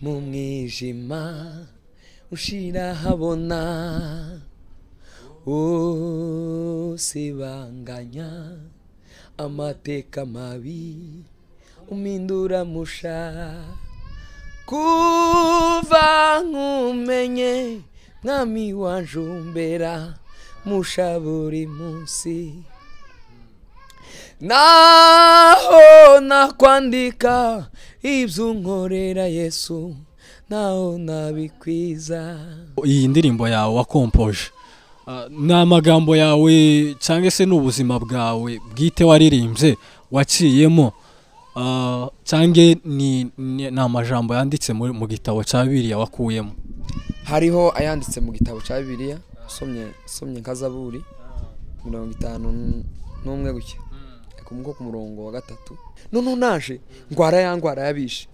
Mu mwijima ushira habona, usibanganya amateka mabi umindura musha. Kuva nkumenye mwami wanjumbera musha buri munsi, naho nakwandika ibyo unkorera Yesu, naho nabikwiza. Iyi ndirimbo yawe wakompoje ni amagambo yawe cyangwa se n'ubuzima bwawe bwite waririmbye waciyemo, cyangwa ni amajambo yanditse mu gitabo cya Bibiliya wakuyemo? Hariho ayanditse mu gitabo cya Bibiliya, usomye nka Zaburi 51 gutya ku murongo wa 3. None naje ngwara ya ngwara yabishe,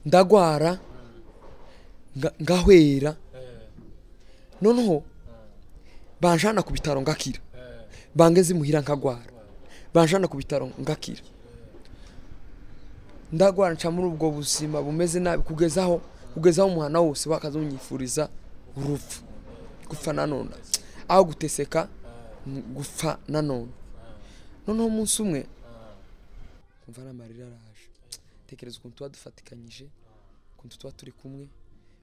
ndagwara ngahwera, noneho banjana ku bitaro ngakira, bangeze imuhira nkagwara, banjana ku bitaro ngakira, ndagwara nca muri ubwo buzima bumeze nabi kugezaho umuhana wose bakazonyifuriza urupfu, gupfa nanone aho guteseka, gupfa nanone. Noneho umunsi umwe kumva n'amarira araje, tekereza ukuntu tuba dufatikanyije, ukuntu tuba turi kumwe,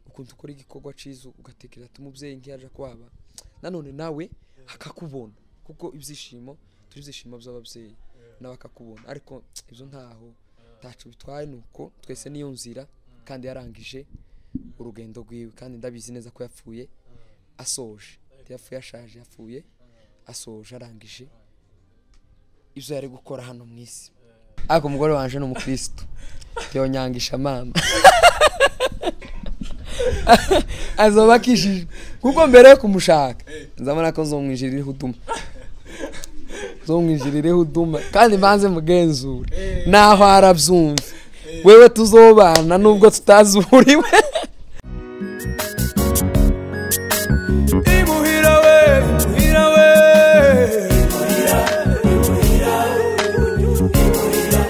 ukuntu ukora igikorwa cyiza, ugatekereza ati umubyeyi nkiyaje kwaba nanone nawe akakubona, kuko ibyishimo turi ibyishimo by'ababyeyi nawe akakubona. Ariko ibyo ntaho ntacu bitwaye, nuko twese niyo nzira, kandi yarangije urugendo rwiwe, kandi ndabizi neza ko yapfuye asoje, yapfuye ashaje, yapfuye asoje, arangije ibyo yari gukora hano mu isi. Ariko umugore wanje ni umukristo, yonyangisha mama azoba akishijwe, kuko mbere yo kumushaka nzabona ko nzomwijirira huduma, nzomwijirira huduma, kandi mbanze mugenzure naho arabyumva, wewe tuzobana nubwo tutazuriwe. Imuhira we, imuhira we, imuhira, imuhira, imuhira,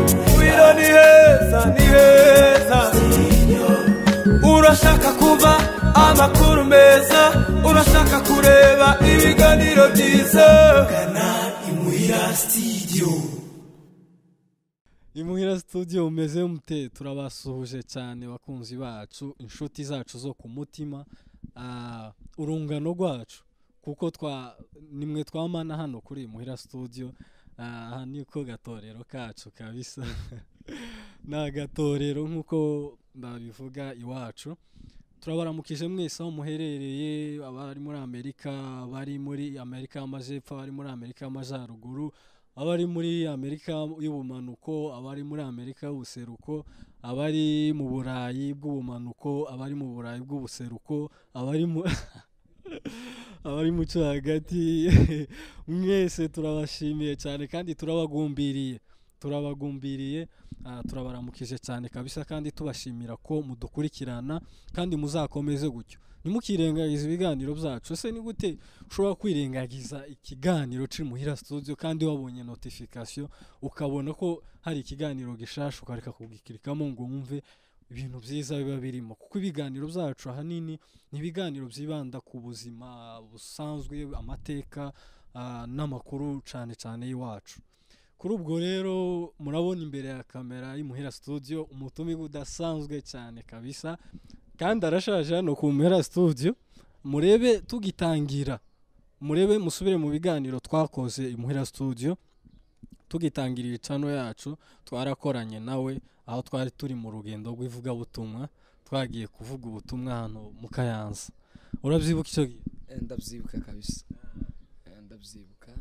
imuhira ni heza, ni heza. Urashaka kuva amakuru meza, urashaka kureba ibiganiro byiza, gana Imuhira Studio. Imuhira Studio umeze mute? Turabasuhuje cyane bakunzi bacu, inshuti zacu zo ku mutima, urungano rwacu, kuko nimwe twamana hano kuri Imuhira Studio. Aha niko gatorero kacu kabisa, na gatorero nkuko babivuga iwacu. Turabaramukije mwese aho muherereye, abari muri Amerika, abari muri Amerika y'Amajepfo, abari muri Amerika y'Amajyaruguru, abari muri Amerika y'ubumanuko, abari muri Amerika y'ubuseruko, abari mu Burayi bw'ubumanuko, abari mu Burayi bw'ubuseruko, abari mu abari mu cyo hagati, mwese turabashimiye cyane kandi turabagumbiriye, turabagumbiriye, turabaramukije cyane kabisa, kandi tubashimira ko mudukurikirana kandi muzakomeze gutyo. Ntimukirengagize ibiganiro byacu. Ese ni gute ushobora kwirengagiza ikiganiro c'Imuhira Studio kandi wabonye notification, ukabona ko hari ikiganiro gishasha, ukareka kugikirikamo ngo wumve ibintu byiza biba birimo? Kuko ibiganiro byacu ahanini ni ibiganiro byibanda ku buzima busanzwe, amateka n'amakuru cyane cyane y'iwacu. Kuri ubwo rero murabona imbere ya kamera y'Imuhira Studio umutumirwa udasanzwe cyane kabisa, kandi arashaje hano ku Imuhira Studio. Murebe tugitangira, murebe musubire mu biganiro twakoze Imuhira Studio tugitangira icano yacu, twarakoranye nawe aho twari turi mu rugendo rw'ivugabutumwa, twagiye kuvuga ubutumwa hano mu Kayanza. Urabyibuka icyo gihe? Ndabyibuka kabisa, ndabyibuka.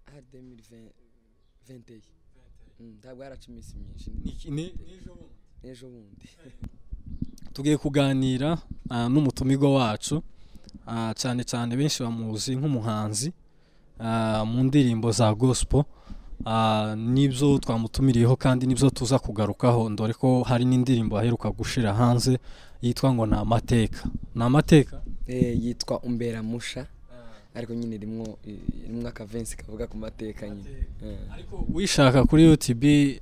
Hari 2021, ntabwo yaraca iminsi myinshi, n'ejo bundi. Tugiye kuganira n'umutumirwa wacu, cyane cyane benshi bamuzi nk'umuhanzi mu ndirimbo za gospel, nibyo twamutumiriyeho kandi nibyo tuza kugarukaho, ndore ko hari n'indirimbo aheruka gushira hanze yitwa ngo ni amateka. Ni amateka yitwa Umbera Musha. Ariko nyine rimwo akavensi kavuga ku mateka nyine. Ariko wishaka kuri YouTube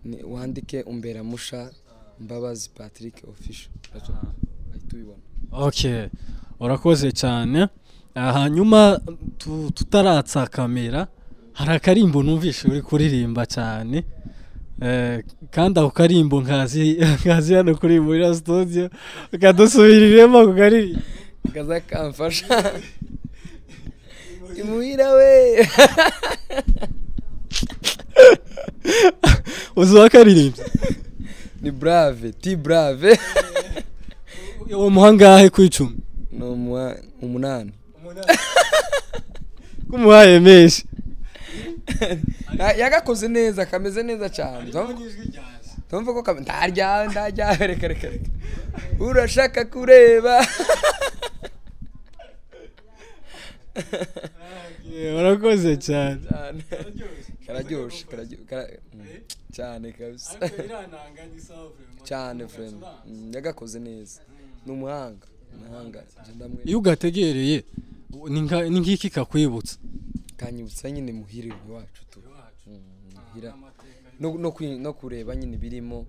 ni wandike Umbera Musha Mbabazi Patrick Official, ahita ubibona. Okay, urakoze cyane. Hanyuma tutaratsa kamera, hari akarimbo numvishe uri kuririmba cyane, kandi ako karimbo nkazi hano kuri Muhira Studio, kadusubiriremo ako karirimbo kaza kamfasha imuhira we. Uzi akaririmbo ni Brave T Brave. Uwo muhangahe ku 10? No, 8. Kumuhaye menshi. Yagakoze neza, kameze neza cyane. Tumva ko ndarya ndarya, reka reka. Urashaka kureba. Urakoze cyane. Kararyoshe, cyane kabisa. Cyane friend. Yagakoze neza. Ni umuhanga, umuhanga. Iyo ugategereye ni ngiki kakwibutsa? Kanyibutsa nyine muhira iwacu tu. Muhira. No kureba nyine birimo.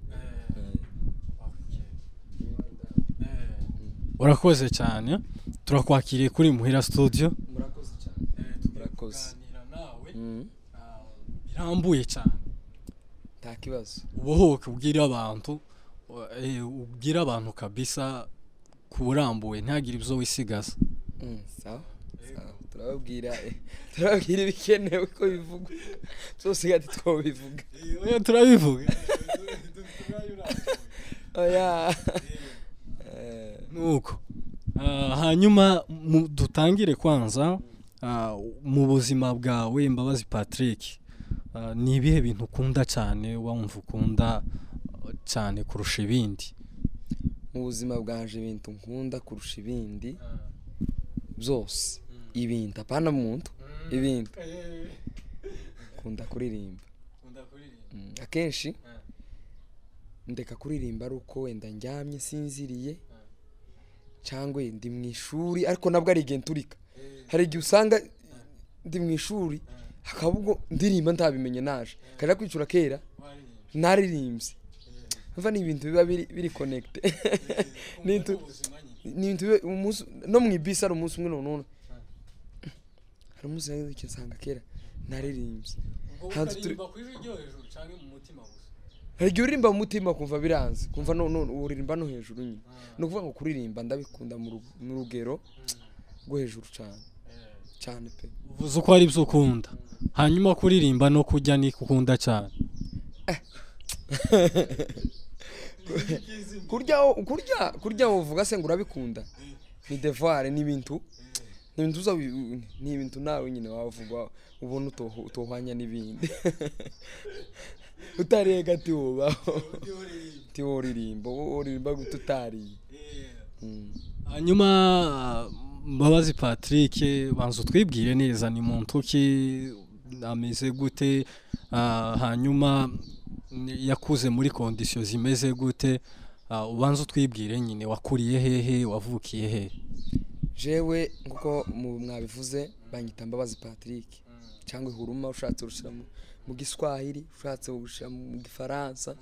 Urakoze cyane. Turakwakiriye kuri Muhira Studio. Murakoze cyane. Murakoze. Birambuye cyane. Nta kibazo. Ubohoke ubwira abantu, ubwira abantu kabisa kuburambuye, ntagire ibyo wisigaza. Sawa. Turababwira ibikenewe ko bivugwa. Byose gati twobivuga. Oya turabivuga. Oya. Nuko hanyuma dutangire kwanza mu buzima bwawe Mbabazi Patrick, ni ibihe bintu ukunda cyane, wumva ukunda cyane kurusha ibindi? Mu buzima bwanje ibintu nkunda kurusha ibindi byose, ibintu apana muntu, ibintu nkunda kuririmba. Akenshi ndeka kuririmba ari uko wenda ndyamye sinziriye cyangwa ndi mu ishuri, ariko nabwo ari igihe nturika. Hari igihe usanga ndi mu ishuri hakaba ubwo ndirimba ntabimenye naje kaja kwicura kera naririmbye. Umva ni ibintu biba biri connect. Ni ibintu umunsi no mu ibisi ari umunsi umwe none hari umunsi nagize nsanga kera naririmbye. Hari igihe uririmba mu mutima kumva biranze, kumva none uririmba no hejuru nyine. Ni ukuvuga ngo kuririmba ndabikunda mu rugero rwo hejuru cyane cyane pe. Uvuze uko ari byo ukunda. Hanyuma kuririmba no kurya ni ukunda cyane. Kurya uvuga se ngo urabikunda ni devoir, ni ibintu ni ibintu nawe nyine wavuga ubona utohwanya n'ibindi. Utariye gati ubaho ti uririmba uririmba gututariye. Hanyuma Mbabazi Patrick, banza utwibwire neza ni muntu ki, ameze gute, hanyuma yakuze muri conditions zimeze gute, ubanza utwibwire nyine wakuriye hehe, wavukiye hehe? Jewe nkuko mwabivuze banyita Mbabazi Patrick cyangwa Huruma, ushatse urushira mu Giswahili, ushatse urushira mu Gifaransa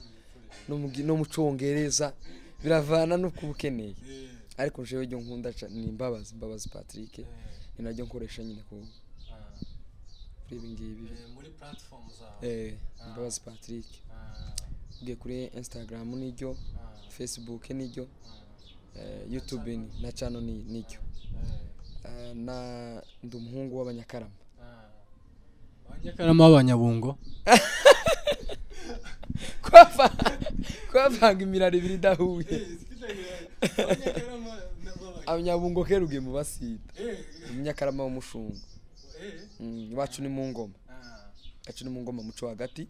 no mu Congereza, biravana no kubukeneye. Ariko jewe ryo nkunda ni Mbabazi Patrick, ni naryo nkoresha nyine ku kuri ibi ngibi muri platform zawe. Mbabazi Patrick ugiye kuri Instagram niryo, Facebook niryo, YouTube ni na channel niryo. Na ndi umuhungu w'Abanyakarama. Abanyakarama b'Abanyabungo. Kwavanga imirari ibiri idahuye. Abanyabungo kera ugiye mu basita. Umunyakarama w'umushungu. Iwacu ni mu ngoma. Iwacu ni mu ngoma muco hagati.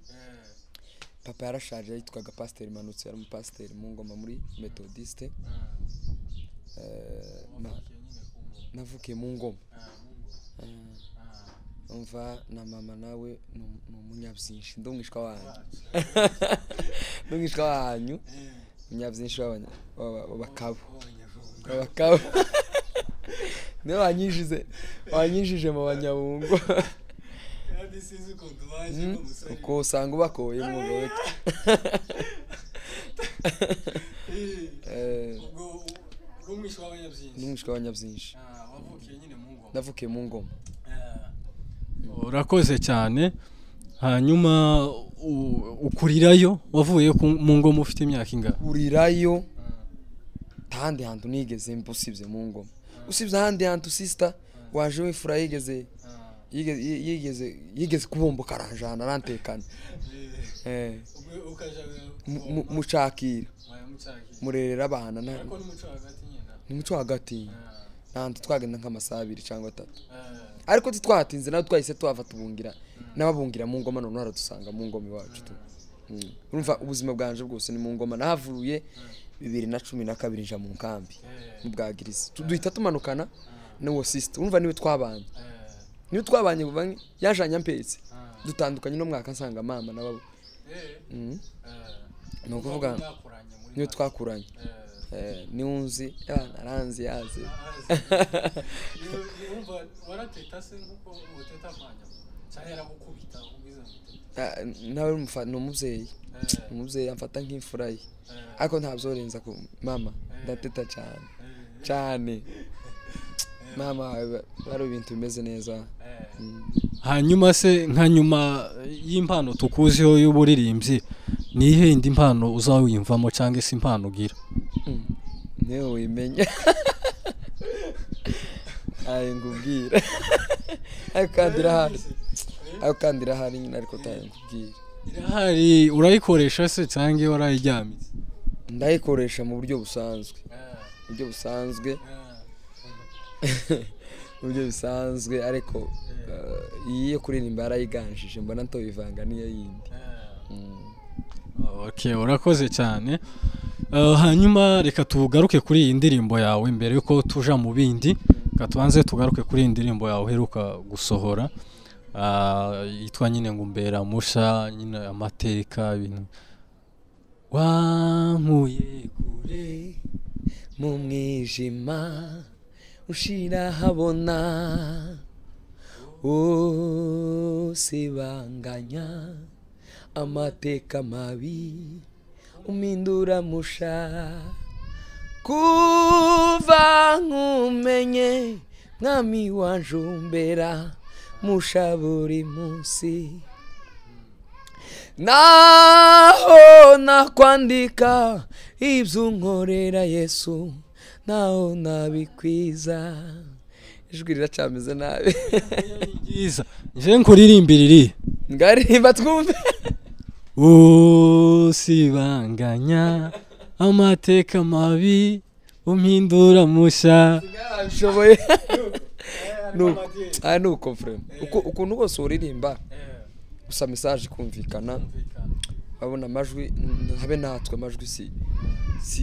Papa yarashaje yitwaga Pasteur Manutse, yari umupasiteri mu ngoma muri Methodiste. Navukiye mu ngoma. Umva na mama nawe ni umunyabyinshi, ndi umwishwa wanyu. Ndi umwishwa wanyu, umunyabyinshi w'abakabo. W'abakabo. Niwe wanyinjije mu banyabungo. Uko usanga ubakoye umwuga wetu. Ubwo uri umwishwa w'abanyabyinshi? Ndi umwishwa w'abanyabyinshi. Wavukiye nyine mu ngoma? Navukiye mu ngoma. Urakoze cyane. Hanyuma ukurirayo, wavuye mu ngoma ufite imyaka ingana? Kurirayo ahandi hantu nigeze mba usibye mu ngoma. Usibye ahandi hantu sister waje w'imfura yigeze kubomboka aranjana arantekana. Mucakira murerera abana ni muco hagati ntantu twagenda nk'amasaha 2 cyangwa 3 ariko titwatinze nawe twahise tuhava tubungira n'ababungira mu ngoma none haradusanga mu ngoma iwacu tu. Urumva ubuzima bwanje bwose ni mu ngoma. Nahavuye 2012 nja mu nkambi mu Bwagirizi, duhita tumanukana n'uwo sister. Urumva niwe twabanye, niwe twabanye yajanye ampetse dutandukanye no mwaka nsanga mama nababo. Ni ukuvuga niwe twakuranye, niwunzi aranzi yazi. Nawe ni umubyeyi, umubyeyi amfata nk'imfura ye, ariko ntabyorenza ku mama ndateta cyane cyane. Mama bari ibintu bimeze neza. Hanyuma se nka nyuma y'impano tukuziho y'uburirimbyi, ni iyihe indi mpano uzawiyumvamo cyangwa se impano ugira? Niwe wimenya. Ayi ngubwira. Ariko kandi irahari. Ariko kandi irahari nyine, ariko tayi ngubwira. Irahari urayikoresha se cyangwa warayiryamitse? Ndayikoresha mu buryo busanzwe. Mu buryo busanzwe. Mu buryo bisanzwe, ariko iyi kuririmba yarayiganjije mbona ntoyivanga niyo yindi. Okay, urakoze cyane. Hanyuma reka tugaruke kuri iyi ndirimbo yawe mbere yuko tuja mu bindi. Reka tubanze tugaruke kuri iyi ndirimbo yawe uheruka gusohora, yitwa nyine ngo Umbera Musha, nyine amateka ibintu wankuye kure mu mwijima ushira habona, usibanganya amateka mabi umindura musha. Kuva nkumenye mwami wanje umbera musha buri munsi, naho nakwandika ibyo unkorera Yesu, naho nabikwiza. Ijwi riracameze nabi. Byiza nje nkuririmbira iri ngaririmba twumve. Usibanganya amateka mabi umpindura musha. Bishoboye. Nuko frame ukuntu bose uririmba gusa message kumvikana, babona amajwi habe natwe amajwi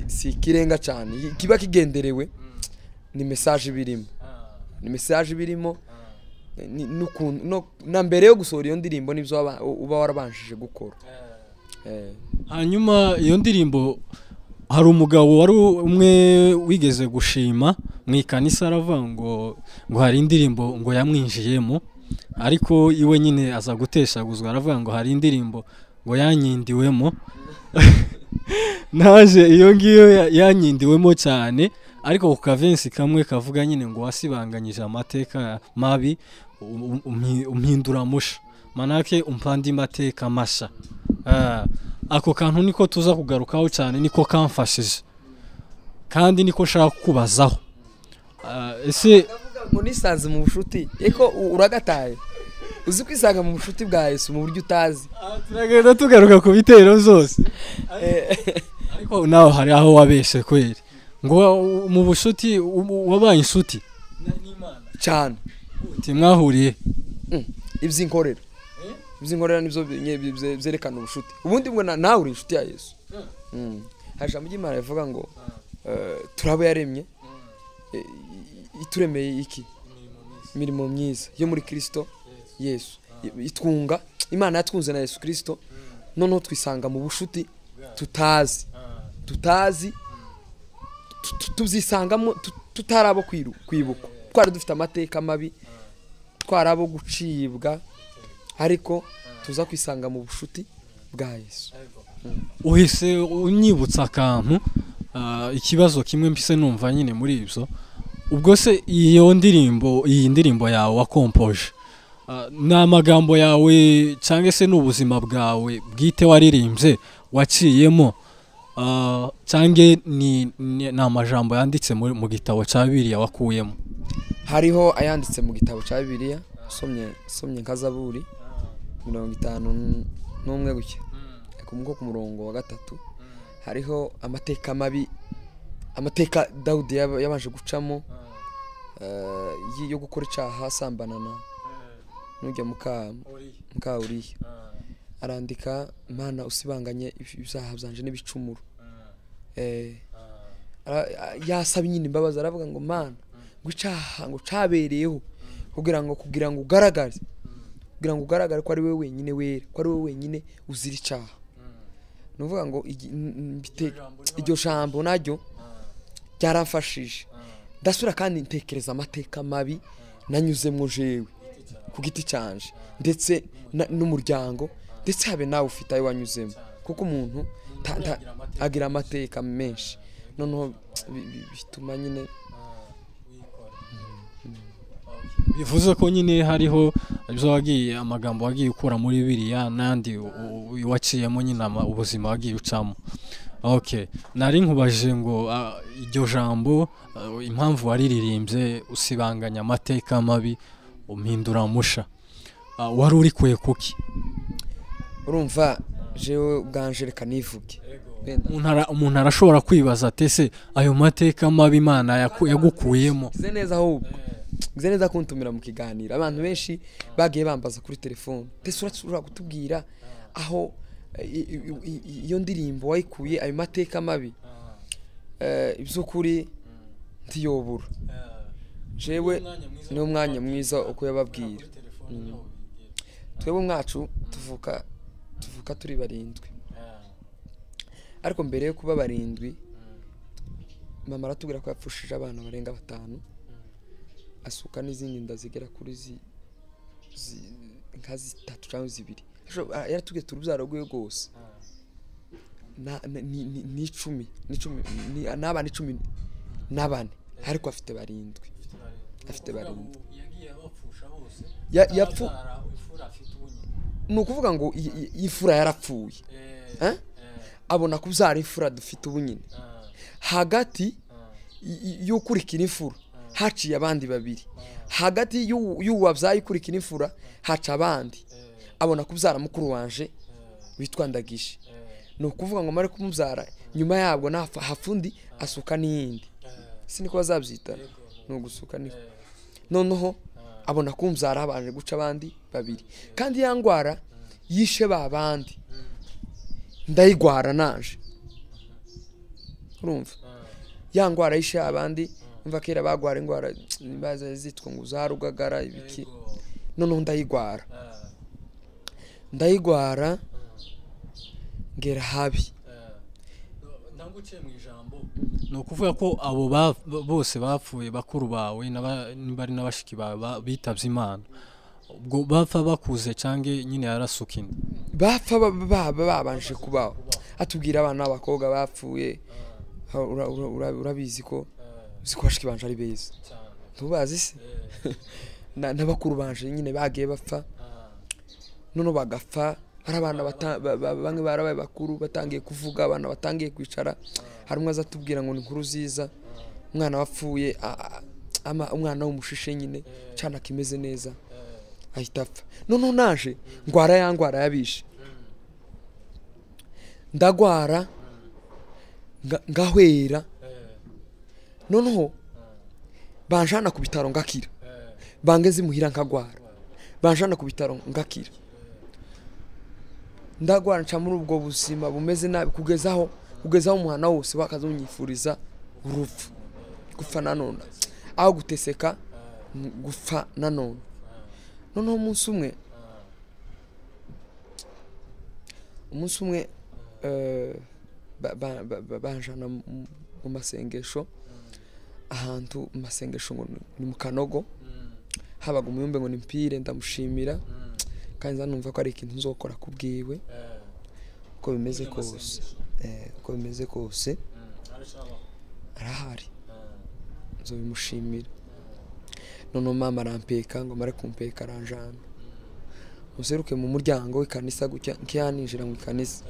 si kirenga cyane, kiba kigenderewe ni message birimo, ni message birimo na mbere yo gusohora iyo ndirimbo nibyo uba warabanjije gukora. Hanyuma iyo ndirimbo hari umugabo wari umwe wigeze gushima mu ikanisa aravuga ngo hari indirimbo ngo yamwinjiyemo, ariko iwe nyine aza guteshaguzwa aravuga ngo hari indirimbo ngo yanyindiwemo. Naje iyo ngiyo yanyindiwemo cyane, ariko ku kavensi kamwe kavuga nyine ngo wasibanganyije amateka mabi umpindura musha, manake umpandi mateka masha. Ako kantu niko tuza kugarukaho cyane, niko kamfashije kandi niko nshaka kubazaho. Ese ngo nisanze mu bushuti eko uragataye, uzi kwisanga mu bushuti bwa Yesu mu buryo utazi. Turagenda tugaruka ku bitero zose, ariko naho hari aho wabeshe kweri ngo mu bushuti wabaye inshuti n'Imana cyane. Uti mwahuriye iby'inkorera, iby'inkorera nibyo byerekana ubushuti. Ubundi bwo nawe uri inshuti ya Yesu. Hari ijambo ry'Imana rivuga ngo turabo yaremye ituremeye iki imirimo myiza yo muri Kristo Yesu, itwunga Imana yatwunze na Yesu Kristo, noneho twisanga mu bushuti tutazi tubyisangamo tutarabo kwibuka. Twari dufite amateka mabi, twarabo gucibwa, ariko tuza kwisanga mu bushuti bwa Yesu. Uhise unyibutsa akantu, ikibazo kimwe mpise numva nyine muri ibyo. Ubwo se iyo ndirimbo, iyi ndirimbo yawe wakompoje, ni amagambo yawe cyangwa se ni ubuzima bwawe bwite waririmbye waciyemo, cyangwa ni amajambo yanditse mu gitabo cya Bibiliya wakuyemo? Hariho ayanditse mu gitabo cya Bibiliya, usomye nka Zaburi 51 gutya ku murongo wa 3, hariho amateka mabi, amateka Dawudi yabanje gucamo yo gukora icyaha asambana na nujya muka Uriya. Arandika, Mana usibanganye ibyaha byanje n'ibicumuro. Yasaba nyine imbabazi, aravuga ngo Mana ngo icyaha ngo cabereyeho kugira ngo ugaragare, kugira ngo ugaragare ko ari wewe wenyine wera, ko ari wewe wenyine uzira icyaha. Nuvuga ngo iryo jambo naryo ryaramfashije. Ndasura kandi ntekereza amateka mabi nanyuzemo jewe ku giti canje, ndetse n'umuryango, ndetse habe nawe ufite ayo wanyuzemo, kuko umuntu agira amateka menshi. Noneho bituma nyine bivuze ko nyine hariho ibyo wagiye, amagambo wagiye ukura muri Bibiliya n'andi waciyemo nyine ubuzima wagiye ucamo. Okay, nari nkubaje ngo iryo jambo impamvu waririmbye usibanganya amateka mabi umpindura musha, wari urikuye kuki? Urumva jewe ubwanje reka nivuge. Umuntu arashobora kwibaza ati ese ayo mateka mabi Imana yagukuyemo? Ngize neza ahubwo, ngize neza kuntumira mu kiganiro. Abantu benshi bagiye bambaza kuri telefone, ese urashobora kutubwira aho iyo ndirimbo wayikuye, ayo mateka mabi? Iby'ukuri ntiyobura. Jewe ni umwanya mwiza uko yababwira. Twebwe mwacu tuvuka turi barindwi, ariko mbere yo kuba barindwi mama aratubwira ko yapfushije abana barenga 5, asuka n'izindi nda zigera kuri nka 3 cyangwa 2. Yaratubwiye turubyaro rwe rwose ni 10 n'abana 14, ariko afite 7. Afite 7. Yapfu ni ukuvuga ngo imfura yarapfuye, abona kubyara imfura dufite ubu nyine. Hagati y'ukurikira imfura haciye abandi 2, hagati y'uwabyaye ukurikira imfura haca abandi, abona kubyara mukuru wanje witwa Ndagije. Ni ukuvuga ngo mare kumubyara nyuma yabwo hafundi asuka n'iyindi, siniko bazabyita, ni ugusuka niko. Noneho abona kumbyara habanje guca abandi 2, kandi ya ngwara yishe babandi ndayigwara naje. Urumva ya ngwara yishe abandi, umva kera bagwara ingwara baza zitwa ngo zarugagara ibiki. Noneho ndayigwara ngera habi. Ni ukuvuga ko abo bose bapfuye bakuru bawe n'abari n'abashiki bawe bitavye Imana, ubwo bapfa bakuze cyangwa nyine yarasuka inda? Bapfa babanje kubaho. Atubwira abana b'abakobwa bapfuye, urabizi ko bashiki banje ari beza, ntubazi se? N'abakuru banje nyine bagiye bapfa, noneho bagapfa ari abana bamwe barabaye bakuru batangiye kuvuga, abana batangiye kwicara. Hari umwe azatubwira ngo ni inkuru nziza, umwana wapfuye, umwana w'umushishe nyine cana kimeze neza ahita apfa. Noneho naje ngwara ya ngwara yabishe, ndagwara ngahwera. Noneho banjana ku bitaro ngakira, bangeze imuhira nkagwara, banjana ku bitaro ngakira. Ndagwara nca muri ubwo buzima bumeze nabi kugezaho umuhana wose bakazunyifuriza urupfu, gupfa nanone, aho guteseka gupfa nanone. Noneho umunsi umwe banjana mu masengesho ahantu mu masengesho ngo ni mu Kanogo, habaga umuyumbe ngo nimpire, ndamushimira kandi nzanumva ko ari ikintu nzokora kubwiwe uko bimeze kose. Uko bimeze kose arahari nzobimushimira. Noneho mama arampeka, ngo mare kumpeka aranjana museruke mu muryango w'ikanisa gutya, nkiyaninjira mu ikanisa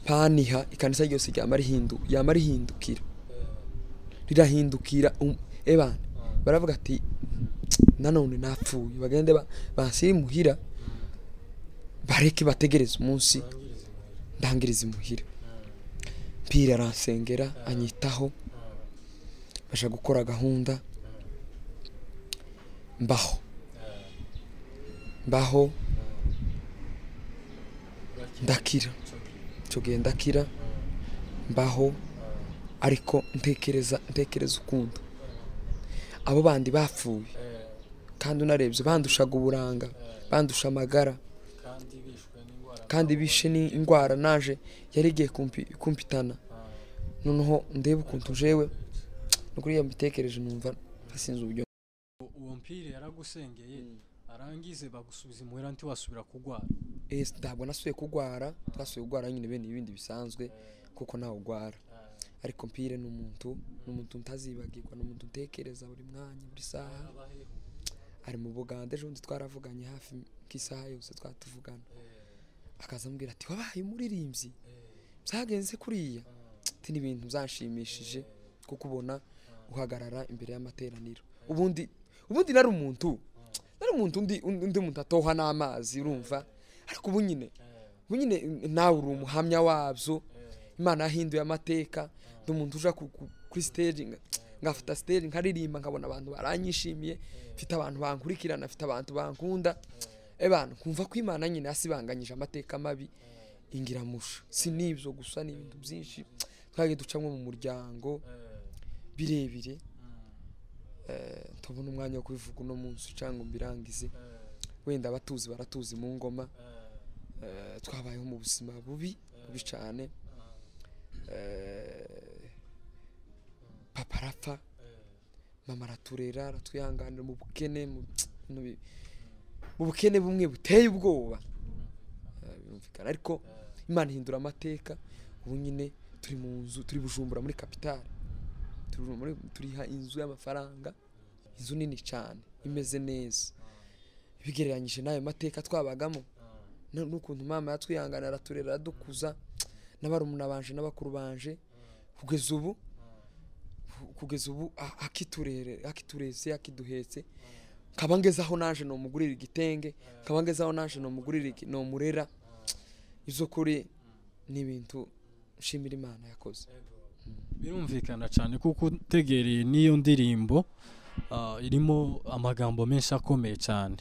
paniha, ikanisa ryose ryama rihindukira, rirahindukira. Ebana baravuga ati nanone napfuye, bagende bansire imuhira, bareke bategereze umunsi ndangiriza imuhira. Mpira aransengera anyitaho, baje gukora gahunda, mbaho ndakira, icyo gihe ndakira mbaho, ariko ntekereza ukuntu abo bandi bapfuye, kandi unarebye bandushaga uburanga, bandusha amagara, kandi bishe n'indwara naje yari igiye kumpitana. Noneho ndebe ukuntu jewe nukuri iyo mbitekereje numva sinzi uburyo. Uwo mpire yaragusengeye arangize bagusubiza imuhira, ntiwasubira kugwara? Ntabwo nasubiye kugwara, twasubiye kugwara nyine bene ibindi bisanzwe kuko ntawe ugwara. Ariko mpire ni umuntu ntazibagirwa, ni umuntu ntekereza buri mwanya buri saha. Ari mu Bugande, ejo bundi twaravuganye hafi nk'isaha yose twatuvugana, akaza ambwira ati wabaye umuririmbyi byagenze kuriya, ati ni ibintu byanshimishije kuko ubona uhagarara imbere y'amateraniro. Ubundi nari umuntu undi muntu atoha n'amazi urumva, ariko ubu nyine nawe uri umuhamya wabyo. Imana yahinduye amateka, ndi umuntu uja kuri stage ngafata stage nkaririmba, nkabona abantu baranyishimiye, mfite abantu bankurikirana, mfite abantu bankunda. Ebana kumva ko Imana nyine yasibanganyije amateka mabi ingiramusha. Si nibyo gusa, ni ibintu byinshi twagiye ducamwe mu muryango birebire, tubona umwanya wo kubivuga uno munsi cyangwa mbirangize. Wenda abatuzi baratuzi mu ngoma, twabayeho mu buzima bubi cyane. Papa arapfa, mama araturera, aratwihanganira mu bukene, mu bukene bumwe buteye ubwoba, birumvikana. Ariko Imana ihindura amateka. Ubu nyine turi mu nzu, turi Bujumbura muri kapitale, turiha inzu y'amafaranga, inzu nini cyane imeze neza bigereranyije n'ayo mateka twabagamo, n'ukuntu mama yatwihangana araturera aradukuza, n'abarumuna banje n'abakuru banje, kugeza ubu akitureze akiduhetse. Nkaba ngezaho naje no mugurira igitenge, nkaba ngezaho naje no mugurira no murera. Izo kuri ni ibintu nshimira Imana yakoze. Birumvikana cyane kuko utegereye n'iyo ndirimbo irimo amagambo menshi akomeye cyane,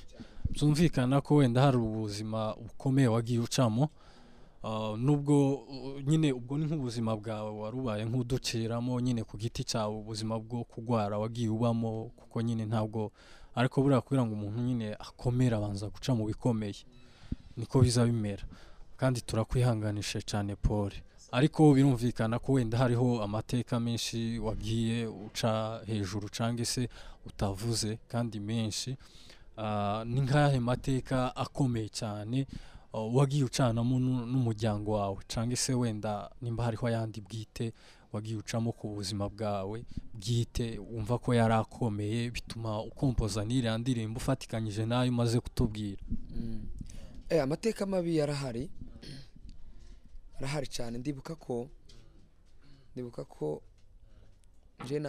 byumvikana ko wenda hari ubuzima bukomeye wagiye ucamo, nubwo nyine ubwo ni nk'ubuzima bwawe warubaye nk'uduciramo nyine ku giti cyawe, ubuzima bwo kugwara wagiye ubamo, kuko nyine ntabwo ariko buriya kugira ngo umuntu nyine akomere abanza guca mu bikomeye, niko biza bimera. Kandi turakwihanganisha cyane Paul, ariko birumvikana ko wenda hariho amateka menshi wagiye uca hejuru cyangwa se utavuze kandi menshi. Ni nk'ahe mateka akomeye cyane wagiye ucanamo n'umuryango wawe, cyangwa se wenda nimba hariho ayandi bwite wagiye ucamo ku buzima bwawe bwite wumva ko yarakomeye bituma ukompoza n'iriya ndirimbo ufatikanyije nayo umaze kutubwira? Amateka mabi yarahari, arahari cyane. Ndibuka ko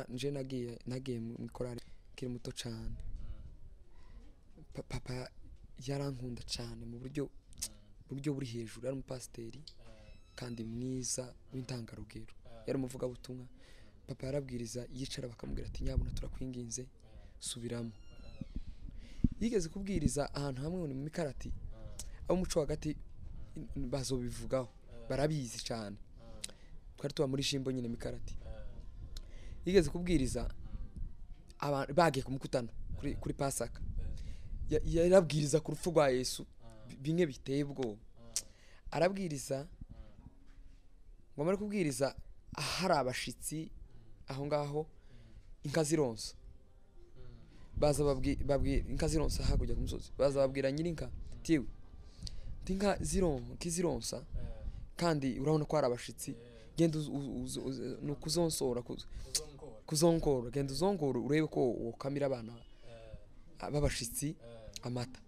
nje nagiye mu korali nkiri muto cyane. Papa yarankunda cyane mu buryo buri hejuru, yari umupasiteri kandi mwiza w'intangarugero, yari umuvugabutumwa. Papa yarabwiriza yicara bakamubwira ati nyabuna turakwinginze subiramo. Yigeze kubwiriza ahantu hamwe ni mu Mikarati, abo muco hagati bazobivugaho barabizi cyane, twari tuba muri Shimbo nyine Mikarati. Yigeze kubwiriza abantu bagiye kumukutana kuri Pasaka, yarabwiriza ku rupfu rwa Yesu bimwe biteye ubwoba. Arabwiriza ngo amare kubwiriza hari abashitsi aho ngaho inka zironsa, baza babwira inka zironsa hakurya ku musozi, baza babwira nyirinka tiwe inka zironsa kandi urabona ko ari abashitsi, genda nukuzonsora kuzonkora, genda uzonkora urebe ko wokamira abana babashitsi amata.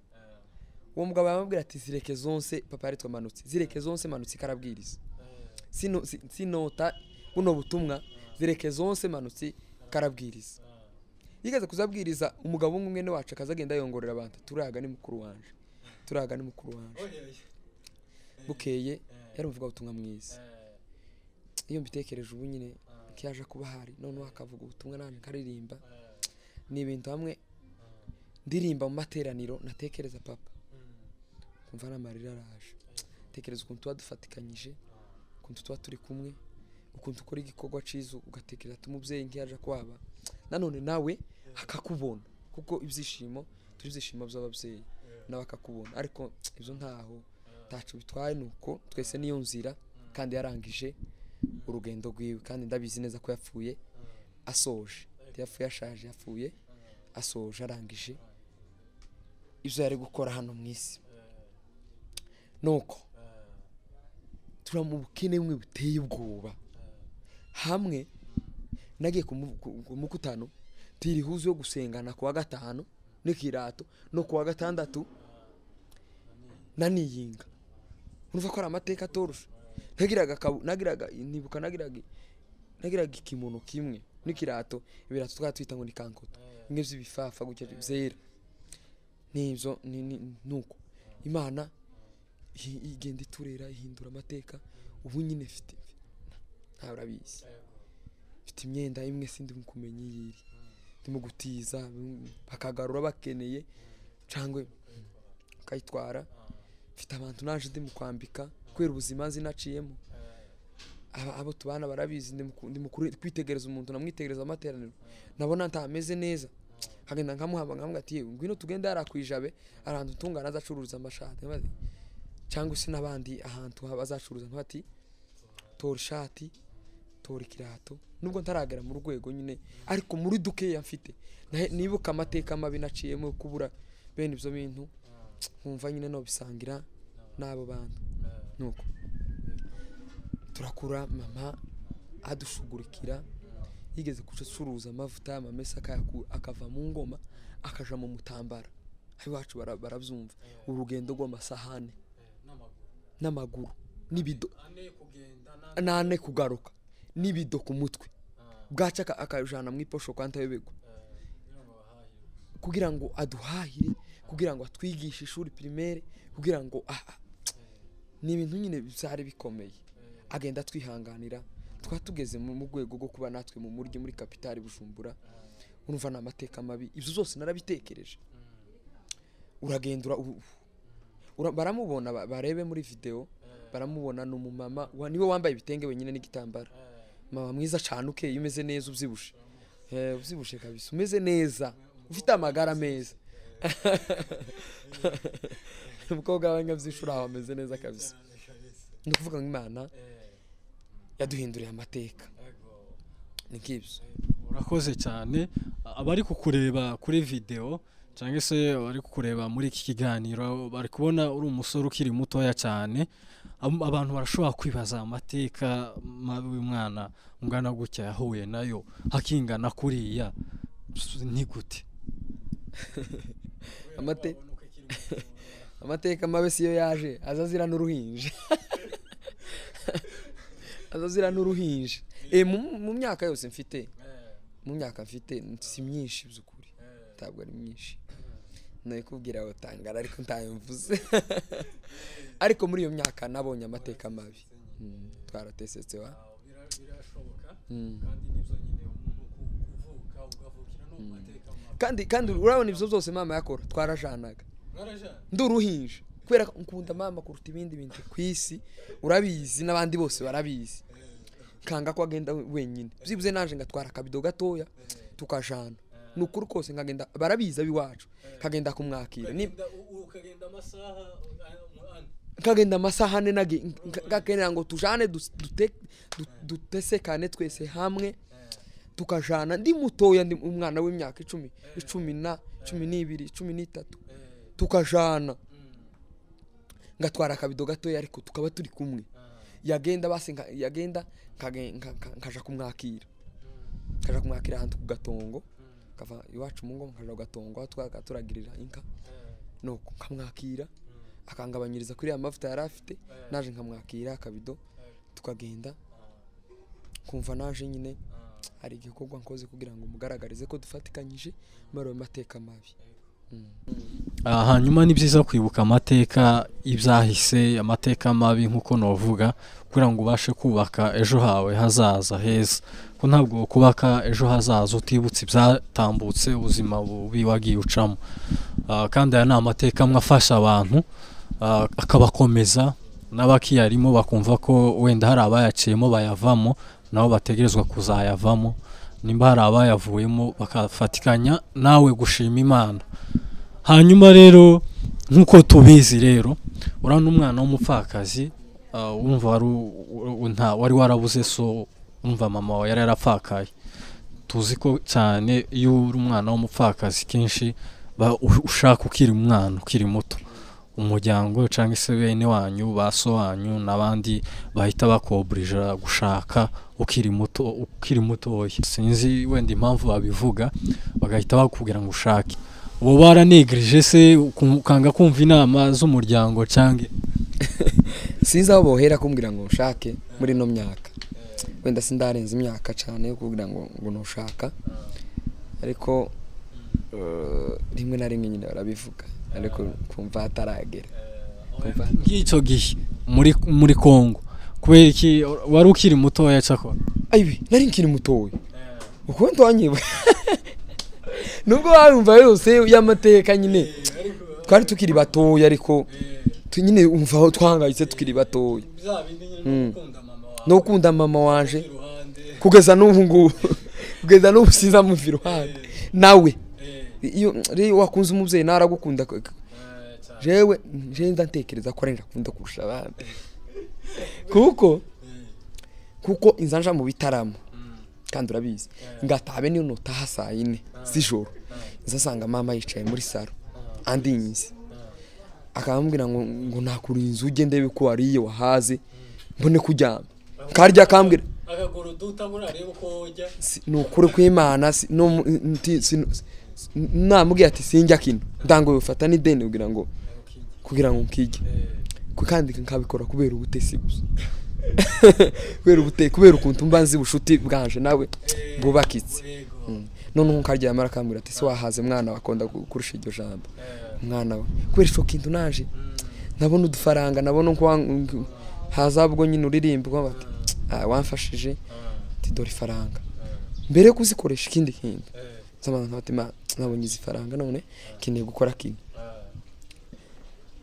Uwo mugabo yamubwira ati zireke zonse, papa yari twamanutse, zireke zonse manutse karabwiriza, sinota buno butumwa, zireke zonse manutse karabwiriza. Yigeze kuzabwiriza umugabo umwe mwene wacu akazagenda yongorera abantu, turaga ni mukuru wanje, turaga ni mukuru wanje. Bukeye yari umuvuga ubutumwa mwiza. Iyo mbitekereje ubu nyine kiyaje kuba hari none akavuga ubutumwa nanje nkaririmba, ni ibintu hamwe ndirimba mu materaniro natekereza papa kumva n'amarira araje, tekereza ukuntu tuba dufatikanyije, ukuntu tuba turi kumwe, ukuntu ukora igikorwa ciza, ugatekereza ati umubyeyi nkiyaje kwaba nanone nawe akakubona, kuko ibyishimo turi ibyishimo by'ababyeyi nawe akakubona. Ariko ibyo ntaho tacu bitwaye, nuko twese niyo nzira, kandi yarangije urugendo rwiwe, kandi ndabizi neza ko yapfuye asoje, yapfuye ashaje, yapfuye asoje, arangije ibyo yari gukora hano mu isi. Nuko tura mu bukene bumwe buteye ubwoba, hamwe nagiye ku mukutano tiri huzu yo gusengana kuwa gatanu n'ikirato no kuwa gatandatu naniyinga. Urumva ko ari amateka atoroshe. Nagiraga nibuka nagiraga ikimono kimwe n'ikirato, ibirato twatwita ngo ni kankoto, bimwe by'ibifafa gutya byera nibyo. Nuko Imana igenda iturera ihindura amateka. Ubu nyine mfite nta urabizi, mfite imyenda imwe sindi kumenya iyiri, ndimo gutiza bakagarura bakeneye cyangwa bakayitwara. Mfite abantu naje ndimo kwambika kubera ubuzima nzi naciyemo, abo tubana barabizi, ndimo kwitegereza umuntu namwitegereza amateraniro nabona ntameze neza, nkagenda nkamuhamba nkamubwira ati ngwino tugende hariya kwijabe ahantu tungana azacuruza amashati, cyangwa se n'abandi ahantu bazacuruza, nkati tora ishati tora ikirato, nubwo ntaragera mu rwego nyine, ariko muri dukeya mfite nibuka amateka mabi naciyemo kubura bene ibyo bintu, nkumva nyine no bisangira n'abo bantu. Nuko turakura, mama adushugurikira, yigeze kucuruza amavuta amamesa akava mu ngoma akaja mu mutambara, iwacu barabyumva, urugendo rw'amasahane n'amaguru n'ibido nane kugaruka n'ibido ku mutwe, bwaca akajana mu iposho kwa ntayobegwa, kugira ngo aduhahire, kugira ngo atwigishe ishuri primaire, kugira ngo ni ibintu nyine byari bikomeye. Agenda twihanganira, twatugeze mu rwego rwo kuba natwe mu muryi muri kapitali Bujumbura. Urumva na amateka mabi, ibyo zose narabitekereje. Uragendura baramubona, barebe muri video baramubona, ni umumama niwe wambaye ibitenge wenyine n'igitambara, mama mwiza cyane ukeye, umeze neza, ubyibushe, ubyibushe kabisa, umeze neza, ufite amagara meza. Umukobwa wanjye aho ameze neza kabisa. Ni ukuvuga ngo Imana yaduhinduriye amateka, ni nk'ibyo. Urakoze cyane. Abari kukureba kuri video cyangwa se bari kukureba muri iki kiganiro bari kubona uri umusore ukiri mutoya cyane, abantu barashobora kwibaza amateka mabi umwana ungana gutya yahuye nayo hakingana kuriya ni gute? Amateka mabi siyo yaje azazira n'uruhinja, azazira n'uruhinja. Mu myaka yose mfite, mu myaka mfite si myinshi by'ukuri, ntabwo ari myinshi, nayikubwira batangara ariko ntayimvuze. Ariko muri iyo myaka nabonye amateka mabi, twaratesetse wa birashoboka, kandi nibyo nyine umuntu kuvuka ugavukira no mu mateka mabi. Kandi urabona ibyo byose mama yakora twarajanaga, nduruhinja kubera nkunda mama kuruta ibindi bintu ku isi, urabizi n'abandi bose barabizi, kanga ko agenda wenyine, byibuze naje ngatwara akabido gatoya tukajana, nukuri kose nkagenda, barabizi abiwacu, kagenda kumwakira, ukagenda amasaha kagenda amasaha ane ngakenera ngo tujane dutesekane twese hamwe, Tukajana ndi mutoya, ndi umwana w'imyaka 10, 10 12, 13, tukajana ngatwara akabido gatoya, ariko tukaba turi kumwe. Yagenda basi yagenda nkaja kumwakira, nkaja kumwakira ahantu ku gatongo, kava iwacu mu ngo nkaja ku gatongo aho twaga turagirira inka, nuko nkamwakira akangabanyiriza kuri ya mavuta yari afite, naje nkamwakira akabido tukagenda. Kumva naje nyine hari igikorwa nkoze kugira ngo mugaragarize ko dufatikanyije muri ayo mateka mabi. Hanyuma ni byiza kwibuka amateka ibyahise, amateka mabi nkuko novuga, kugira ngo ubashe kubaka ejo hawe hazaza heza, ko ntabwo kubaka ejo hazaza utibutse ibyatambutse, ubuzima bubi wagiye ucamo. Kandi aya ni amateka amwe afasha abantu, akabakomeza, n'abakiyarimo bakumva ko wenda hari abayaciyemo bayavamo, nabo bategerezwa kuzayavamo, nimba hari abayavuyemo bakafatikanya nawe gushima Imana. Hanyuma rero nkuko tubizi rero, urabona umwana w'umupfakazi, wumva wari warabuze so, umva mama wawe yari yarapfakaye. Tuzi ko cyane iyo uri umwana w'umupfakazi kenshi ushaka ukiri umwana ukiri muto, umuryango cyangwa se bene wanyu, ba so wanyu n'abandi bahita bakobrija gushaka ukiri muto, ukiri mutoya. Sinzi wenda impamvu babivuga, bagahita bakubwira ngo ushake. Uwo baranegrije se ukanga kumva inama z'umuryango cyangwa sinzi aho bohera kumbwira ngo ushake muri no myaka, wenda sindarenza imyaka cyane yo kugira ngo nushaka, ariko rimwe na rimwe nyine barabivuga, ariko kumva ataragera. Ngicyo gihe muri Kongo, kubera iki wari ukiri mutoya cyakora? Ayibi nari nkiri mutoya, uko ntwanyiwe nubwo warumva yose y'amateka nyine twari tukiri batoya, ariko nyine umva aho twahangayitse tukiri batoya. No gukunda mama wanje kugeza n'ubu ngubu, kugeza n'ubu sinzamuva iruhande nawe. Iyo rero wakunze umubyeyi naragukunda, jewe nje ndantekereza ko ari ndakunda kurusha abandi, kuko inzanja mu bitaramo kandi urabizi ngatabe niyo notaha saa 4 z'ijoro, nzasanga mama yicaye muri saro andinyize, akambwira ngo nakuri inzu ugende ndebe ko wariye wahaze mbone kuryama, karya akambwira akagoro dutabura arebe uko ujya, nukuri kw'Imana no namubwiye ati sinjya kino ndango bifata n'ideni kugira ngo nkige, kandi nkabikora kubera ubutesi gusa, kubera ubute, kubera ukuntu mba nzi ubushuti bwanje nawe bwubakitse. None nkarya yamara akambwira ati se wahaze mwana wakonda kurusha iryo jambo mwana we, kubera ico kintu naje nabona udufaranga, nabona ko hazabwo nyine uririmba bati wamfashije, ati dore ifaranga mbere kuzikoresha ikindi kintu, nzamana nkati ma nabonye izi faranga none kineye gukora kino,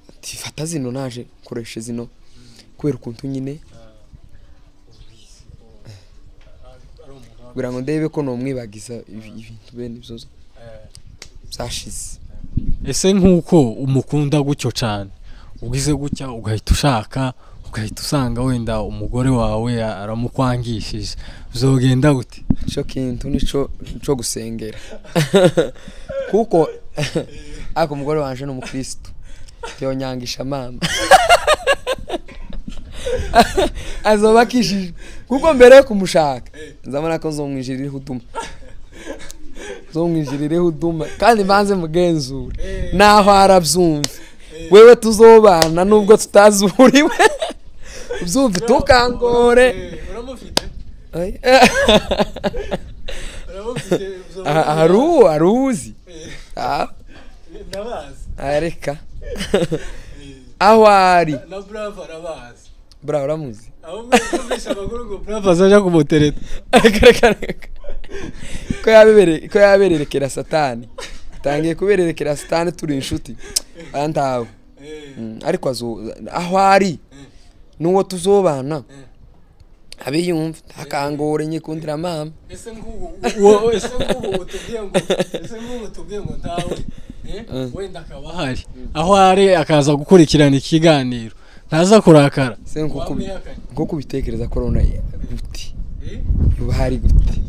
ati fata zino naje koresha zino, kubera ukuntu nyine kugira ngo ndebe ko nomwibagiza ibintu bene ibyo byashize. Ese nkuko umukunda gutyo cyane, ugize gutya ugahita ushaka, ugahita usanga wenda umugore wawe aramukwangishije, uzogenda gute? Ico kintu nico cyo gusengera, kuko ako umugore wanje ni umukristo, yonyangisha mama azobakishije, kuko mbere yo kumushaka nzabona ko nzomwijirira huduma, nzomwijirira huduma, kandi mbanze mugenzure naho arabyumva, wewe tuzobana nubwo tutazuriwe, ubyumve tukangore. Uramufite? Aruzi ndabazi, areka aho ari na Bravo arabazi. Bravo uramuzi? Aho mwumvisha abagore ngo Bravo azaja kumutereta. Ko yabererekera Satani, tangiye kubererekera Satani turi inshuti antawe, ariko aho ari nuwo tuzobana abiyumva akangore nyikundira mama. Ese ngubu utubwiye ngo ntawe wenda akaba ahari, aho ari akaza gukurikirana ikiganiro ntaza kurakara. Se nkuko kubitekereza corona guti Yoba hari gute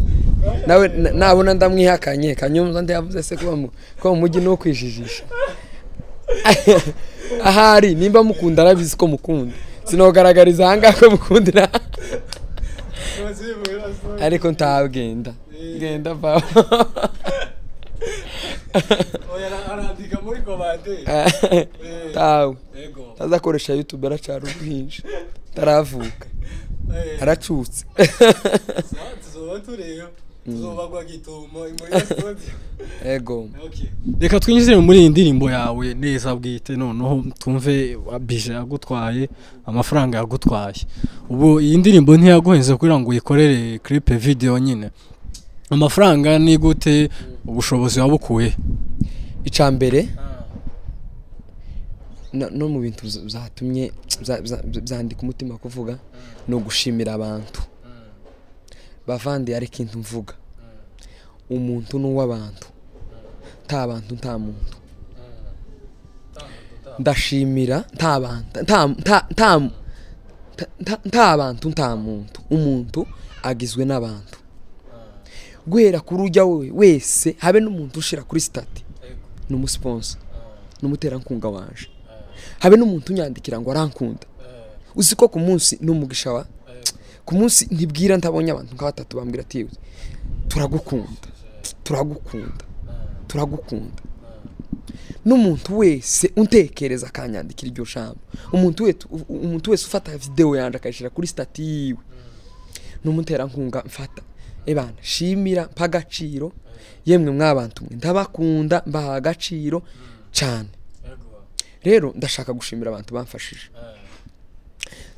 nawe nabona ndamwihakanye Kanyombya ndayavuze se kuba mu mujyi no kwijijisha. Ahari nimba mukunda arabizi ko mukunda, sinogaragariza ahangaha ko mukundira ariko ntabwenda genda papa. Arandika muri komande tawe tazakoresha YouTube aracara uruhinja taravuka aracutse. Tuzoba tureba tuzobagwa gitumo muri studio. Ego reka twinjire muri iyi ndirimbo yawe neza bwite, noneho twumve bije yagutwaye amafaranga yagutwaye. Ubu iyi ndirimbo ntiyaguhenze kugira ngo uyikorere clip video nyine, amafaranga ni gute, ubushobozi wabukuye? Icambere no mu bintu zatumye byandika umutima kuvuga no gushimira abantu bavandi, ari kintu mvuga umuntu n'uwabantu, nta bantu nta muntu. Ndashimira nta bantu nta bantu nta muntu, umuntu agizwe n'abantu. Guhera kuri ujya wese habe n'umuntu ushira kuri stati n'umusponsor n'umuterankunga wanje, habe n'umuntu unyandikira ngo arankunda. Uzi ko ku munsi n'umugisha wa ku munsi ntibwira ntabonye abantu nka batatu bambwira ati turagukunda turagukunda turagukunda. N'umuntu wese untekereza akanyandikira iryo jambo, umuntu wese ufata video yanje akayishira kuri stati yiwe n'umuterankunga mfata ebana shimira mpagaciro, yemwe mwabantu mwe ndabakunda mbaha agaciro cyane. Rero ndashaka gushimira abantu bamfashije.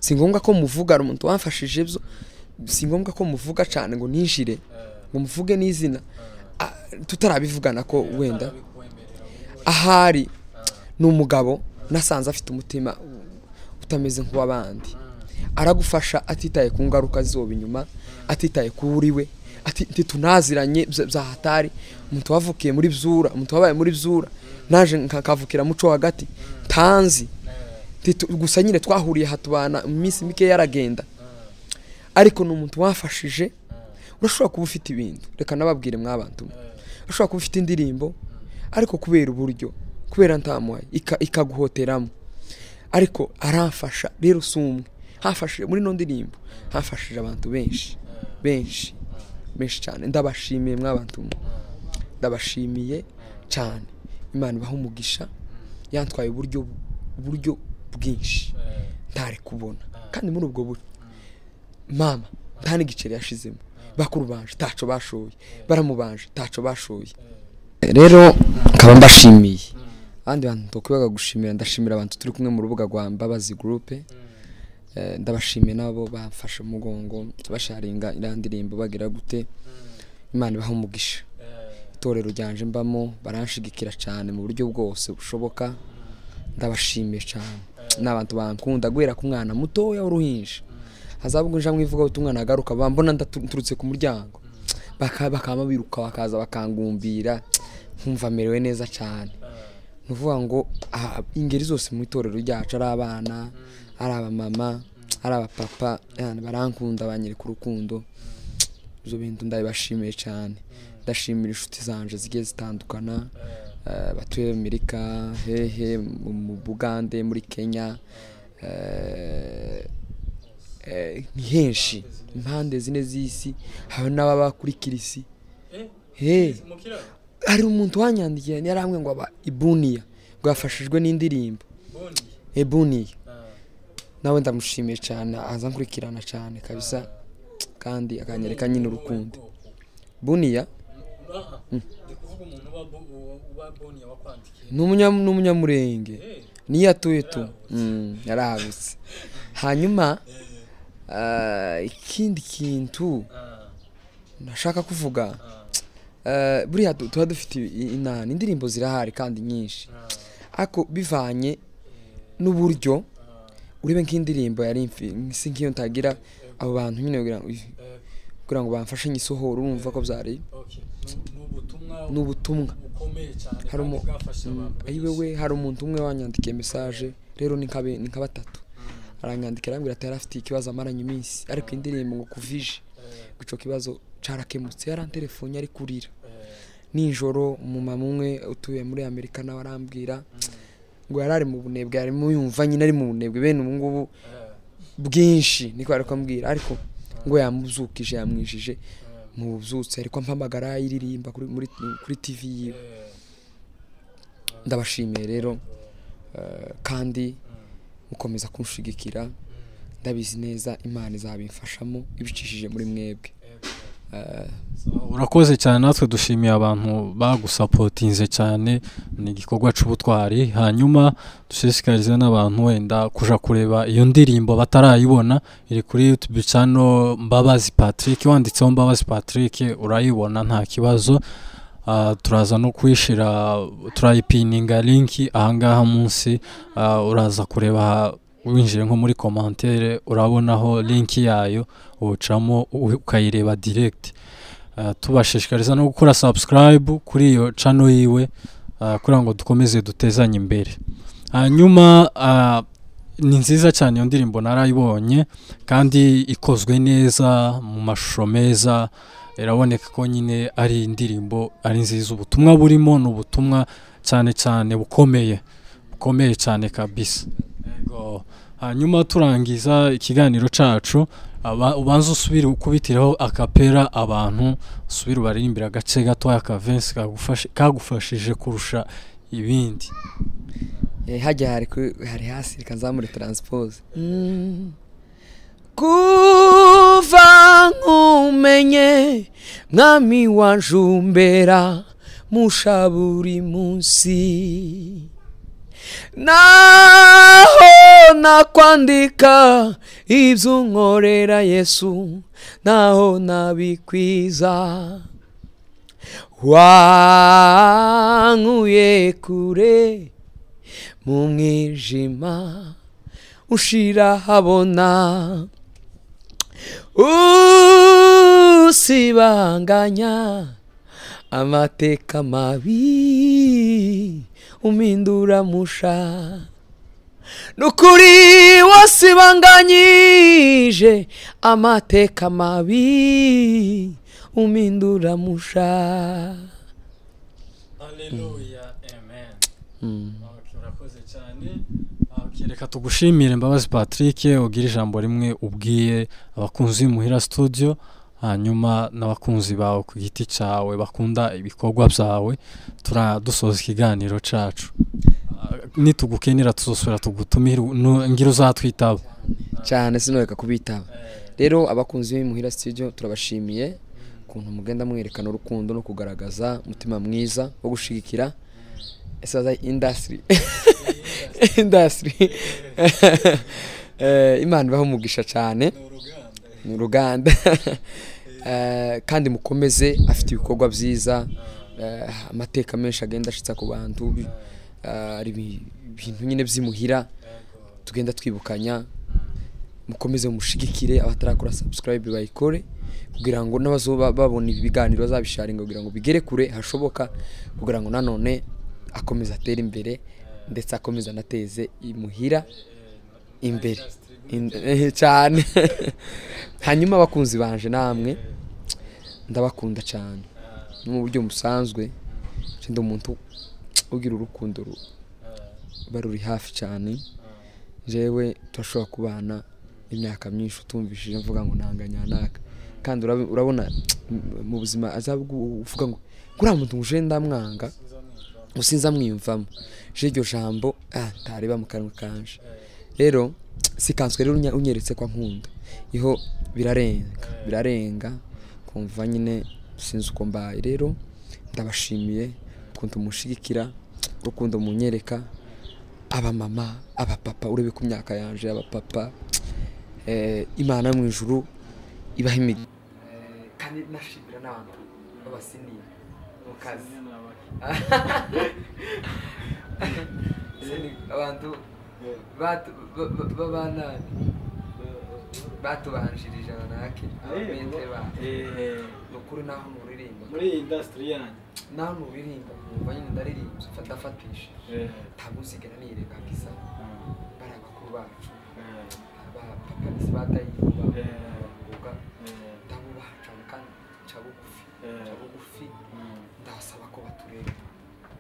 Si ngombwa ko muvuga umuntu wamfashije byo, si ngombwa ko muvuga cyane ngo ninjire ngo muvuge n'izina tutarabivugana ko wenda ahari n'umugabo nasanze afite umutima utameze nk'uwabandi, aragufasha atitaye ku ngaruka zoba inyuma, atitaye kuri we, ati tunaziranye bya hatari. Umuntu wavukiye muri Byura, umuntu wabaye muri Byura, naje nkakavukira muco hagati tanzi gusa nyine twahuriye hatubana iminsi mike yaragenda, ariko ni umuntu wafashije. Urashobora kuba ufite ibintu, reka nababwire mwabantu, urashobora kuba ufite indirimbo ariko kubera uburyo, kubera ntamuhaye ikaguhoteramo, ariko aramfasha. Rero si umwe hafashije muri no ndirimbo, hafashije abantu benshi benshi benshi cyane. Ndabashimiye mwabantu, ndabashimiye cyane. Imana ibaha umugisha, yantwaye uburyo bwinshi ntari kubona, kandi muri ubwo buryo mama nta n'igiceri yashizemo, bakuru banje taco bashoye, baramubanje taco bashoye. Rero nkaba mbashimiye. Abandi bantu tokwibaga gushimira, ndashimira abantu turi kumwe mu rubuga rwa Mbabazi Group, ndabashimiye nabo bamfashe umugongo basharinga irandirimbo bagira gute. Imana ibaha umugisha. Itorero ryanje mbamo baranshigikira cyane mu buryo bwose bushoboka, ndabashimiye cyane. N'abantu bankunda guhera ku mwana mutoya w'uruhinja, hazabwo nja mwivuga utumwana agaruka bambona ndaturutse ku muryango bakama biruka bakaza bakangumbira, nkumva merewe neza cyane. Nuvuga ngo ingeri zose mu itorero ryacu, ari abana, ari abamama, ari abapapa, yani barankunda banyereka urukundo. Izo bintu ndabashimiye cyane. Ndashimira inshuti zanje zigiye zitandukana, batuye Amerika, hehe mu Bugande, muri Kenya, ni henshi impande zine z'isi, habe n'ababa kuri kirisi. Hari umuntu wanyandikiye yarambwe ngo aba Ibuniya ngo yafashijwe n'indirimbo Ebuniya, nawe ndamushimiye cyane, aza nkurikirana cyane kabisa, kandi akanyereka nyine urukundo. Buniya n'umunyamurenge niyo atuye tu, yarabutse. Hanyuma ikindi kintu nashaka kuvuga, buriya tuba dufite inani indirimbo zirahari kandi nyinshi, ariko bivanye n'uburyo urebe nk'indirimbo yari si nkiyo ntagira abo bantu nyine kugira ngo bamfashe nyisohora, urumva ko byari n'ubutumwa wewe. Hari umuntu umwe wanyandikiye message rero ni nka batatu, aranyandikira arambwira ati yarafite ikibazo amaranye iminsi, ariko indirimbo ngo kuvije Ico kibazo carakemutse, yarantelefone ari kurira nijoro. Umumama umwe utuye muri Amerika nawe arambwira ngo yarari mu bunebwe, yarimo yumva nyine ari mu bunebwe bene ubu ngubu bwinshi, niko ariko ambwira, ariko ngo yamuzukije, yamwijije mu bubyutse, ariko ampamagara yiririmba kuri TV yiwe. Ndabashimiye rero, kandi mukomeza kunshigikira, ndabizi neza Imana izabimfashamo ibicishije muri mwebwe. Urakoze cyane, natwe dushimiye abantu bagusapotinze cyane, ni igikorwa c'ubutwari. Hanyuma dushishikarize n'abantu wenda kuja kureba iyo ndirimbo batarayibona, iri kuri YouTube channel Mbabazi Patrick, wanditseho Mbabazi Patrick urayibona nta kibazo. Turaza no kuyishira, turayipininga link ahangaha munsi, uraza kureba winjire nko muri commentaire urabonaho link yayo, ucamo ukayireba direct. Tubashishikariza no gukora subscribe kuri iyo channel yiwe, kugira ngo dukomeze dutezanye imbere. Hanyuma ni nziza cyane iyo ndirimbo, narayibonye kandi ikozwe neza mu mashusho meza, iraboneka ko nyine ari indirimbo ari nziza. Ubutumwa burimo ni ubutumwa cyane cyane bukomeye, bukomeye cyane kabisa. Yego. Hanyuma turangiza ikiganiro cacu, ubanza usubire ukubitireho akapera abantu, usubire ubaririmbira agace gatoya ka verse kagufashije kurusha ibindi. Hajya hari hasi, reka nzamure transpose. Kuva nkumenye mwami wanjumbera musha buri munsi, naho nakwandika ibyo unkorera Yesu, naho nabikwiza. Wankuye kure mu mwijima ushira habona, usibanganya amateka mabi umindura musha. Nukuri wasibanganyije amateka mabi umindura musha. Haleluya, amen. Urakoze cyane. Reka tugushimire Mbabazi Patrick, ugira ijambo rimwe ubwiye abakunzi Muhira Studio, hanyuma n'abakunzi bawe ku giti cyawe bakunda ibikorwa byawe. Turadusoza ikiganiro cacu, nitugukenera tuzosubira tugutumire, ngira uzatwitaba cyane, sinoreka kubitaba. Rero abakunzi b'Imuhira Studio turabashimiye ukuntu mugenda mwerekana urukundo no kugaragaza umutima mwiza wo gushigikira esaza industry. Imana ibahe umugisha cyane, ni uruganda. Kandi mukomeze, afite ibikorwa byiza, amateka menshi agenda ashitsa ku bantu, ari ibintu nyine by'imuhira tugenda twibukanya. Mukomeze mushigikire, abatarakora subscribe bayikore kugira ngo n'abazoba babona ibiganiro bazabisharinga kugira ngo bigere kure hashoboka, kugira ngo nanone akomeze atere imbere ndetse akomeze anateze imuhira imbere cyane. Hanyuma abakunzi banje namwe ndabakunda cyane mu buryo musanzwe, ndi umuntu ugira urukundo baruri hafi cyane. Jewe turashobora kubana imyaka myinshi utumvishije mvuga ngo nanganya naka, kandi urabona mu buzima azavuga ngo kuri muntu uje ndamwanga usinza mwiyumvamo, je iryo jambo ntareba mu kanwa kanje. Rero sikanswe rero unyeretse kwa nkunda iho birarenga kumva nyine sinzi uko mbaye. Rero ndabashimiye ukuntu mushigikira, urukundo munyereka, abamama abapapa, urebe ku myaka yanje abapapa, Imana mu ijuru ibaha imigisha. Kandi nashimira n'abantu babasiniye mu kazi, abantu babanani batubanjirije nake abamentre ba nukuri naho muririmba muri industry yanyu, naho muririmba kumva nyine ndaririmba ndafatisha ntabuzigera nirengagiza bari abakuru bacu, ba papa nisi batayiba ndabubaha. Ko baturere,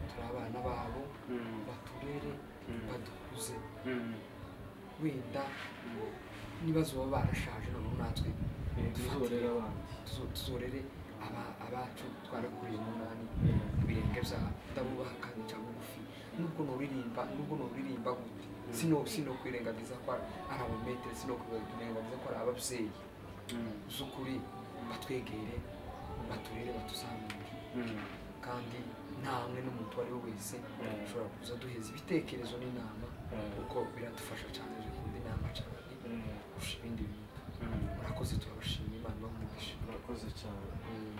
turi abana babo, baturere, badukuze. Wenda nibazo baba barashaje, noneho natwe Tuzorere abandi. Tuzorere abacu twarakuriye umunani ku birenge byabo. Ndabubaha kandi nca bugufi, nubwo nuririmba gute, sino kwirengagiza ko ari abametere, sino kwirengagiza ko ari ababyeyi z'ukuri. Batwegere, baturere, batuzamure. Kandi namwe n'umuntu uwo ari we wese ushobora kuza duheza ibitekerezo n'inama, kuko biradufasha cyane. Dukunda inama cyane kurusha ibindi bintu. Murakoze, turabashimira. Imana ibahe umugisha. Murakoze cyane.